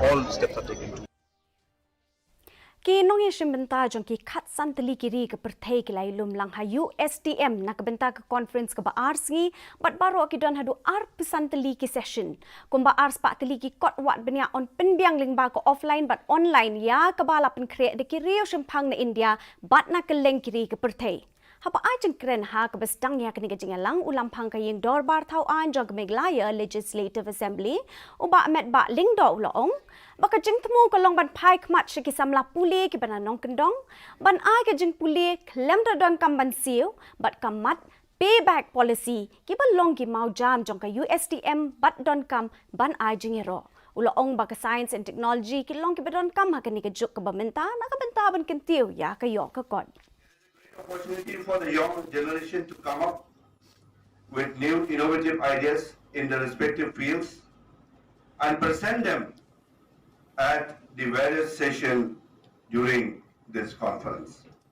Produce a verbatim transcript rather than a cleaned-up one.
All steps are taken. Ki nongïashim bynta jong ki khatsan tylli ki ri ka pyrthei ki la ïalum lang ha U S T M na ka bynta ka conference kaba ar sngi, bad baroh ki don haduh arphew san tylli ki session. Kumba arspah tylli ki kot wad bniah yn pynbiang lyngba ka offline bad online, ïa kaba la pynkhreh da ki riew shemphang na India bad na kylleng ki ri ka pyrthei. Haba ai jingkren ha kaba sdang ïa kane ka jingïalang u Lamphang ka Ïing Dorbar Thaw Aiñ jong ka Meghalaya Legislative Assembly, u Bah Metbah Lyngdoh u la ong ba ka jingthmu ka long ban phai khmat sha ki samla pule kiba na nongkyndong ban ai ka jingpule khlem da donkam ban siew, bad ka mat payback policy kiba long ki mawjam jong ka U S T M bad donkam ban ai jingïaroh. U la ong ba ka science and technology ki long kiba donkam ha kane ka juk kaba mynta na ka bynta ban kyntiew ïa ka ïoh ka kot. Opportunity for the young generation to come up with new innovative ideas in their respective fields and present them at the various sessions during this conference.